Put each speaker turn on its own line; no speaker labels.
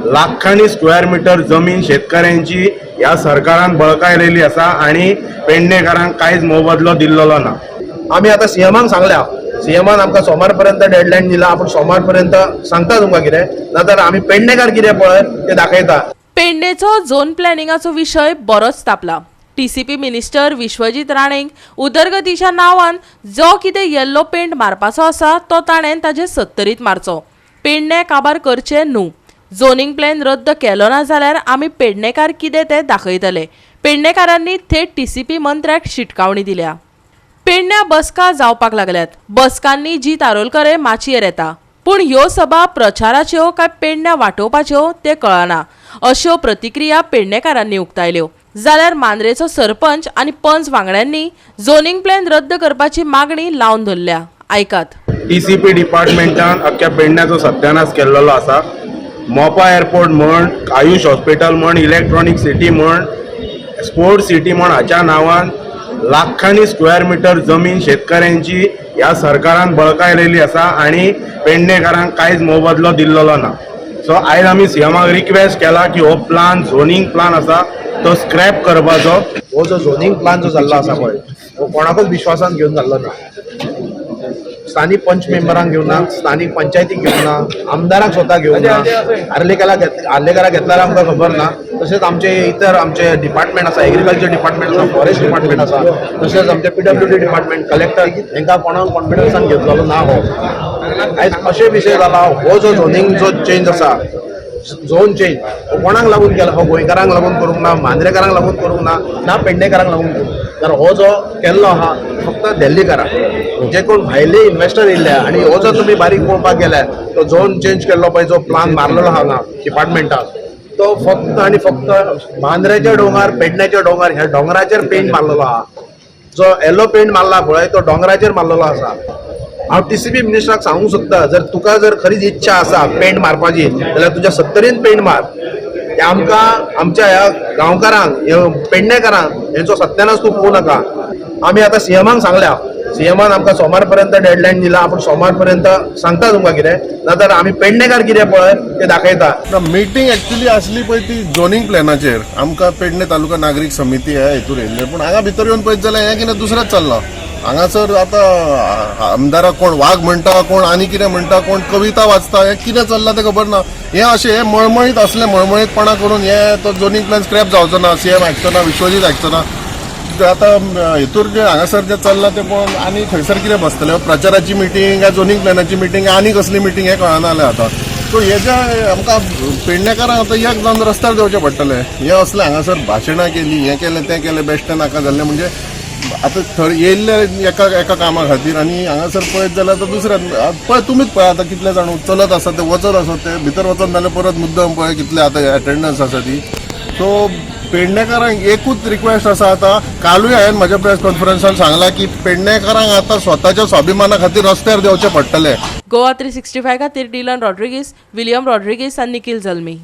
लाखांनी square metre जमीन शेतकऱ्यांची ह्या सरकारान बळकायलेली आसा आनी पेडणेकारांक कांयच मोबदलो दिल्लो ना.
आमी आतां सीएमाक सांगल्या. सीएमान आमकां सोमार पर्यंत डेडलायन दिला. आपूण सोमार पर्यंत सांगता तुमकां कितें, नाजाल्यार आमी पेडणेकार कितें पळय तें दाखयता.
पेडणेचो झोन प्लॅनिंगाचो विशय बरोच तापला. टीसीपी मिनिस्टर विश्वजीत राणेंक उदरगतीच्या नांवान जो कितें येल्लो पेंट मारपाचो आसा तो ताणें ताजे सत्तरीत मारचो, पेडणे काबार करचें न्हू. झोनींग प्लॅन रद्द केलो ना जाल्यार आमी पेडणेकार कितें तें दाखयतले. पेडणेकारांनी थेट टीसीपी मंत्र्याक शिटकावणी दिल्या. पेडण्या बसका जावपाक लागल्यात. बसकांनी जीत आरोलकर माचयेर येता, पूण ह्यो सभा प्रचाराच्यो काय पेडण्या वाटोवपाच्यो तें कळना, अश्यो प्रतिक्रिया पेडणेकारांनी उक्तायल्यो. जाल्यार मांद्रेचो सरपंच आनी पंच वांगड्यांनी झोनिंग प्लॅन रद्द करपाची मागणी लावन धरल्या. आयकात.
टीसीपी डिपार्टमेंटान अख्ख्या पेडण्याचो सत्यानाश केल्लो आसा. मोपा एअरपोर्ट म्हण, आयुष हॉस्पिटल म्हण, इलेक्ट्रॉनीक सिटी म्हण, स्पोर्ट्स सिटी म्हण, हाच्या नांवान लाखांनी स्क्वेअर मिटर जमीन शेतकऱ्यांची ह्या सरकारान बळकायलेली आसा आनी पेडणेकारांक कांयच मोबदलो दिल्लो ना. सो आयज आमी सीएमाक रिक्वेस्ट केला की हो प्लान, झोनींग प्लान आसा तो स्क्रॅप करपाचो.
हो जो झोनींग प्लान जो जाल्लो आसा पळय, हो कोणाकूच विश्वासान घेवन जाल्लो ना. स्थानीक पंच मेंबरांक घेवन ना, स्थानीक पंचायतीक घेवन ना, आमदाराक स्वता घेवन ना. आर्लेकराक घेतल्यार आमकां खबर ना. तशेंच आमचे इतर आमचे डिपार्टमेंट आसा, एग्रीकल्चर डिपार्टमेंट आसा, फॉरेस्ट डिपार्टमेंट आसा, तशेंच आमचे पीडब्ल्यूडी डिपार्टमेंट, कलेक्टर, हांकां कोणाक कॉन्फिडन्सान घेतलेलो ना. हो आयज अशे विशय जाला. हो जो झोनींग जो चेंज आसा, झोन चेंज, हो कोणाक लागून केला? हो गोंयकारांक लागून करूंक ना, मांद्रेकारांक लागून करूंक ना, ना पेडणेकारांक लागून करूंक. तर हो जो केल्लो आहा, फक्त दिल्लीकारांक, जे कोण भायले इन्वेस्टर येयल्ले. आनी हो जर तुमी बारीक पळोवपाक गेल्यार, तो झोन चेंज केल्लो पळय, जो प्लान मारलेलो आहा ना डिपार्टमेंटान, तो फक्त आनी फक्त मांद्रेच्या डोंगर, पेडण्याच्या डोंगर, ह्या डोंगराचेर पेंट मारलेलो आहा. जो येलो पेंट मारला पळय, तो डोंगराचेर मारलेलो आसा. हांव टीसीपी मिनिस्टराक सांगूंक सोदता, जर तुका जर खरीच इच्छा आसा पेंट मारपाची, जाल्यार तुज्या सत्तरीन पेंट मार. ते आमकां, आमच्या ह्या गांवकारांक, ह्या पेडणेकारांक हेंचो सत्यानाश तूं पळोवं नाका. आमी आतां सीएमाक सांगल्या. सीएमान आमकां सोमार पर्यंत डेडलायन दिला. आपूण सोमार पर्यंत सांगता तुमकां कितें, नाजाल्यार आमी पेडणेकार कितें पळय तें दाखयता.
मिटींग एक्चुली आसली पळय ती झोनींग प्लॅनाचेर. आमकां पेडणे तालुका नागरीक समिती ह्या हेतूर येयल्ले, पूण हांगा भितर येवन पळयत जाल्यार हें कितें दुसरेंच चल्लां हांगासर. आतां आमदाराक कोण वाग म्हणटा, कोण आनी कितें म्हणटा, कोण कविता वाचता. हें कितें चल्लां तें खबर ना. हें अशें हें मळमळीत असलें मळमळीतपणा करून हे तो झोनींग प्लॅन स्क्रॅप जावचो ना. सीएम आयकचो ना, विश्वजीत आयकचो ना. आतां हेतूर जे हांगासर जें चल्लां तें पळोवन आनी थंयसर कितें बसतलें? प्रचाराची मिटींग काय झोनींग प्लॅनाची मिटींग, आनी कसली मिटींग हें कळना जालें आतां. सो हेज्या आमकां पेडणेकारांक आतां एक जावन रस्त्यार देंवचें पडटलें. हें असलें हांगासर भाशणां केली, हें केलें, तें केलें, बेश्टें नाका जाल्लें. म्हणजे आतां थंय येयल्ले एका एका कामा खातीर आनी हांगासर पळयत जाल्यार आतां दुसऱ्या पळय, तुमीच पळय आतां कितले जाण चलत आसा ते, वचत आसा ते, भितर वचत जाल्यार परत मुद्दम पळय कितले आतां एटेंडन्स आसा ती. सो पेडणेकारांक एकूच रिक्वेस्ट आसा. आतां कालूय हांवें म्हज्या प्रेस कॉन्फरन्सान सांगलां की पेडणेकारांक आतां स्वताच्या स्वाभिमाना खातीर रस्त्यार देंवचें पडटलें.
गोवा 365 खातीर डिलन रॉड्रिगीस, विलियम रॉड्रिगीस आनी निखिल जल्मी.